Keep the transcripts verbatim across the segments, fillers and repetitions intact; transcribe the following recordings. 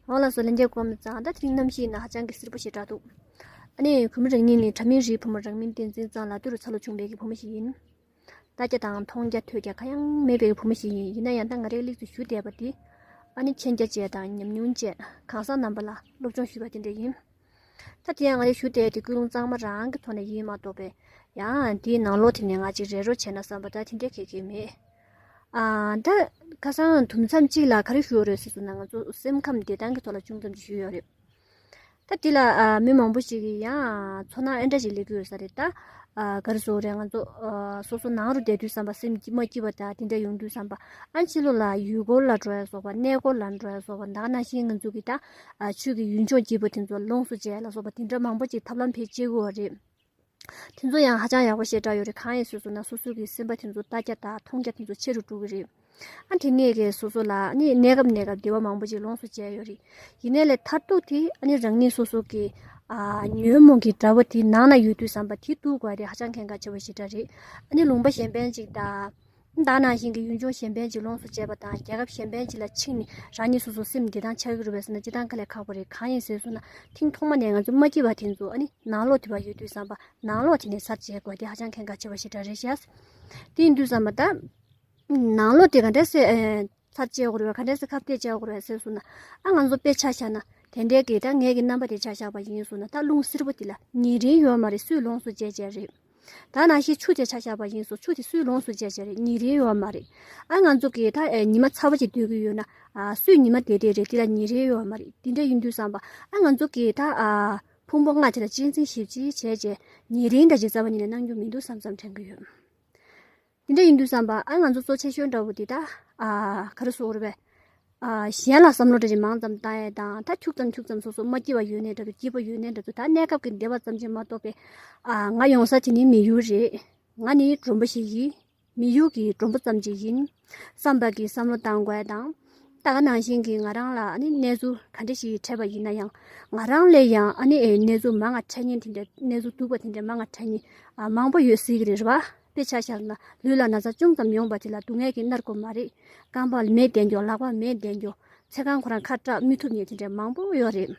འོ་ལགས་སོ། ལན་རྒྱག་གོ་མི་ཙང་ད་དེ་རིང་གནམ་གཤིས་ནང་ཧ་ཅང་གི་བསིལ་པོ་ཞེ་དྲག་འདུག་ཨ་ནི་བུ་མོ་རང་ཉིད་ནི་དྲ་མིག་རིགས་བུ་མོ་རང་མིང་བསྟན་འཛིན་གཙང་ལགས་ཏུ་རུ་ཚ་ལོ་ཆུང་བའི་གི་བུ་མོ་ཞིག་ཡིན། ལྟ་རྒྱ་དང་མཐོང་རྒྱ་ཐོས་རྒྱ་གང་ཡང་མེད་པའི་བུ་མོ་ཞིག་ཡིན། ཡིན་ན་ཡང་ད་ང་རའི་སླེབས་དུ་ཞུ་བསྡད་པ་དེ་ཨ་ནི་མཁྱེན་རྒྱ་བཅས་དང་ཉམས་མྱོང་བཅས་གང་ཟག་རྣམ་པ་ལ་སློབ་སྦྱོང་ཞུས་པ་དེ་འདྲ་ཡིན། ད་དེ་ཡང་ང་རའི་ཞུ་བསྡད་དེ་ཀུན་སློང་གཙང་མ་རང་གི་ཐོག་ནས་ཡིན་མ་གཏོགས་པས་ཡང་དེའི་ནང་ལོགས་དེ་ནས་ང་ཅིག་རེ་རོ་བྱས་ན་བསམ་པ་ད་དེ་འདྲ་གལ་གལ་མེད། ཨ་ད་ཁ་སང་དུམ་མཚམས་གཅིག་ལ་ག་རེ་ཞུ་བ་རེད་ཟེར་སོང་ན་ང་ཚོ་སེམས་ཁམས་བདེ་ཐང་གི་ཐོག་ལ་ཅུང་ཙམ་ཅིག་ཞུས་ཡོད་རེད། ད་དེ་ལ་ཨ་མི་མང་པོ་ཞིག་གིས་ཡང་ཚོར་སྣང་ཨེ་འདྲ་ཞིག་སླེབས་ཀྱི་ཡོད་ས་རེད། ད་ཨ་ག་རེ་ཟེར་རེད། ང་ཚོ་ཨ་སོ་སོ་ནང་རུ་བསྡད་དུས་བསམ་པ་སེམས་སྐྱིད་མ་སྐྱིད་པ་དང་དེ་འདྲ་ཡོང་དུས་བསམ་པ་ཨ་ཕྱི་ལོགས་ལ་ཡུལ་སྐོར་ལ་འགྲོ་ཡ་སོགས་པ་གནས་སྐོར་ལ་འགྲོ་ཡ་སོགས་པ་ད་ག་ནང་བཞིན་ང་ཚོ་གི་ད་ཨ་ཆོས་ཀྱི་ཡུལ་ལྗོངས་སྐྱིད་པོ་དེ་ཚོ་ལོངས་སུ་སྤྱད་ལ་སོགས་པ་དེ་འདྲ་མང་པོ་ཅིག་ཐབས་ལམ་བེད་སྤྱད་ཀྱི་ཡོད་རེད། དེ་ཚོ་ཡང་ཧ་ཅང་ཡག་པོ་ཞེ་དྲག་ཡོད་རེད། གང་ཡིན་ཟེར་སོང་ན་སོ་སོ་གི་སེམས་པ་དེ་ཚོ་ལྟ་རྒྱ་དང་མཐོང་རྒྱ་དེ་ཚོ་ཆེ་རུ་འགྲོ་གི་རེད། ཨ་དེ་ནས་གི་སོ་སོ་ལ་ནི་གནས་སྐབས་གནས་སྐབས་བདེ་བ་མང་པོ་ཅིག་ལོངས་སུ་སྤྱད་ཡོད་རེད། ཡིན་ནའི་ལས་མཐར་ཐུག་དེ་ཨ་ནི་རང་ཉིད་སོ་སོ་གི་ཨ་ཉོན་མོངས་ཀྱི་དགྲ་བོ་དེ་ནང་ན་ཡོད་དུས་བསམ་པ་དེ་གཏུག་དགོས་དེ་ཧ་ཅང་གལ་འགངས་ཆེ་བ་ཞེ་དྲག་རེད། ཨ་ནི་ལུང་པ་གཞན་ཕན་ཅིག་དང་ད་ནང་བཞིན་གྱི་ཡུལ་ལྗོངས་གཞན་ཕན་ཅིག་ལོངས་སུ་སྤྱད་པ་དང་རྒྱལ་ཁབ་གཞན་ཕན་ཅིག་ལ་ཕྱིན་ནས་རང་ཉིད་སོ་སོ་སེམས་བདེ་ཐང་ཆགས་ཀྱི་རེད་པས་ཟེར་ན་སྤྱིར་བཏང་དཀའ་ལས་ཁག་པོ་རེད། གང་ཡིན་ཟེར་སོང་ན་ཐེངས་ཐོག་མ་ནས་ང་ཚོ་མ་སྐྱིད་པ་དེ་ཚོ་ཨ་ནི་ནང་ལོགས་དེ་བ་ཡོད་དུས་བསམ་པ་ནང་ལོགས་དེ་ནས་ཚར་བཅད་དགོས་དེ་ཧ་ཅང་གལ་འགངས་ཆེ་བ་ཞེ་དྲག་རེད་ཤག་དེ་ཡིན་དུས་བསམ་པ་ད་ནང་ལོགས་དེ་ག་འདྲ་སེ་ཨེ་ཚར་བཅད་དགོས་རེད་པས། ག་འདྲ་སེ་ཁ་གཏད་བཅག་དགོས་རེད་པས་ཟེར་སོང་ན་ཨ་ང་ཚོ་དཔེ་ཆ་བཞག་ན་དེ་འདྲའི་གི་ད་ངའི་གི་རྣམ་པ་དེ་ཆ་བཞག་པ་ཡིན་སོང་ན་ད་རླུང་བསིལ་པོ་དེ་ལ་ཉིན་རེ་ཡོད་མ་རེད། སུས་ལོངས་སུ་སྤྱད་བྱས་རེད། ད་ནང་བཞིན་ཆུ་དེ་ཆ་བཞག་པ་ཡིན་སོང་ཆུ་དེ་སུས་ལོངས་སུ་སྤྱད་བྱས་རེད། ཉིན་རེ་ཡོད་མ་རེད། ཨ་ང་ཚོ་གི་ད་ཨེ་ཉི་མ་ཚ་བ་ཅིག་སྡོད་ཀྱི་ཡོད་ན་ཨ་སུས་ཉི་མ་བསྡད་བསྡད་རེད། དེ་ལ་ཉིན་རེ་ཡོད་མ་རེད། དེ་འདྲ་ཡིན་དུས་བསམ་པ་ཨ་ང་ཚོ་གི་ད་ཨ་ཕུང་པོ་ལྔ་དེ་ལ་གཅེས་འཛིན་ཞིབ་ཅིག་བྱས་བྱས་ཉིན་རེ་འདྲ་ཅིག་རྩ་བ་ཉིད་ནས་གནང་རྒྱུ་མི་འདུག་བསམ་བསམ་དྲན་གྱི་ཡོད། དེ་འདྲ་ཡིན་དུས་བསམ་པ་ཨ་ང་ཚོ་གཙོ་ཆེ་ཤོས་འདྲ་བོ་དེ་ད་ཨ་ག་རེ་ཟེར་དགོས་རེད་པས། ཨ་གཞན་ལ་བསམ་བློ་འདྲ་ཅིག་མང་ཙམ་བཏང་ཡས་དང་ད་ཁྱུག་ཙམ་ཁྱུག་ཙམ་སོ་སོ་མ་སྐྱིད་པ་ཡོད་ནའི་འདྲ་འདུག་སྐྱིད་པ་ཡོད་ནའི་འདྲ་འདུག་ད་གནས་སྐབས་ཀྱི་བདེ་བ་ཙམ་ཅིག་མ་གཏོགས་པའི་ཨ་ང་ཡོང་ས་དེ་ནི་མི་ཡུལ་རེད། ང་ནི་མགྲོན་པོ་ཞིག་ཡིན། མི་ཡུལ་གྱི་མགྲོན་པོ་ཙམ་ཅིག་ཡིན། བསམ་པ་གི་བསམ་བློ་བཏང་དགོས་དང་། ད་ག་ནང་བཞིན་གྱི་ང་རང་ལ་ཨ་ནི་གནས་ཚུལ་ག་འདྲ་ཞིག་འཕྲད་པ་ཡིན་ན་ཡང་ང་རང་ལས་ཡང་ཨ་ནི་ཨེ་གནས་ཚུལ་མང་ང་འཕྲད་མཁན་དེ་འདྲ་གནས་ཚུལ་སྡུག་པ་དེ་འདྲ་མང་ང་འཕྲད་མཁན་ཨ་མང་པོ་ཡོད་སྲིད་ཀྱི་རེད་པ། དཔེ་ཆ་བཞག་ན་ལུས་ལ་ན་ཚ་ཅུང་ཙམ་ཡོང་པ་དེ་ལ་སྡུག་བསྔལ་གྱིས་མནར་དགོས་མ་རེད། རྐང་པ་མེད་བསྡད་མགྱོགས། ལག་པ་མེད་བསྡད་མགྱོགས། ཚེ་གང་ཁོ་རང་ཁ་གྲག་མི་ཐུབ་མཁན་དེ་འདྲ་མང་པོ་ཡོད་རེད།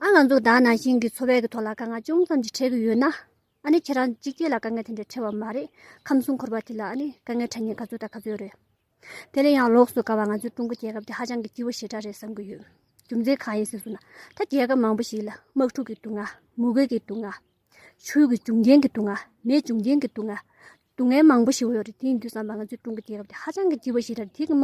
ཨ་ང་ཚོ་ད་ནང་བཞིན་གྱི་འཚོ་བའི་གི་ཐོག་ལ་དཀའ་ངལ་ཅུང་ཙམ་ཅིག་འཕྲད་ཀྱི་ཡོད་ན། ཨ་ནི་ཁྱེད་རང་གཅིག་གིས་ལ་དཀའ་ངལ་དེ་འདྲ་འཕྲད་པ་མ་རེད། ཁམས་གསུམ་འཁོར་བ་དེ་ལ་ཨ་ནི་དཀའ་ངལ་འཕྲད་མཁན་ག་ཚོད་དང་ག་ཚོད་རེད། དེ་ལས་ཡང་ལོགས་སུ་དགའ་བ་ང་ཚོའི་ཀྲུང་གོ་རྒྱལ་ཁབ་དེ་ཧ་ཅང་གི་སྐྱིད་པོ་ཞེ་དྲག་རེད་བསམ་གྱི་ཡོད། རྒྱུ་མཚན་གང་ཡིན་ཟེར་སོང་ན། ད་རྒྱལ་ཁབ་མང་པོ་ཞིག་ལ་དམག་འཁྲུག་གི་སྡུག་བསྔལ། མུ་གེ་གི་སྡུག་བསྔལ། ཆུ་གི་འབྱུང་རྐྱེན་གྱི་སྡུག་བསྔལ། མེ་འབྱུང་རྐྱེན་གྱི་སྡུག་བསྔལ། སྡུག་བསྔལ་མང་པོ་ཞིག་ཡོད་རེད། དེ་ཡིན་དུས་བསམ་པ་ང་ཚོའི་ཀྲུང་གོ་རྒྱལ་ཁབ་དེ་ཧ་ཅང་གི་སྐྱིད་པོ་ཞེ་དྲག་རེད། དེ་གི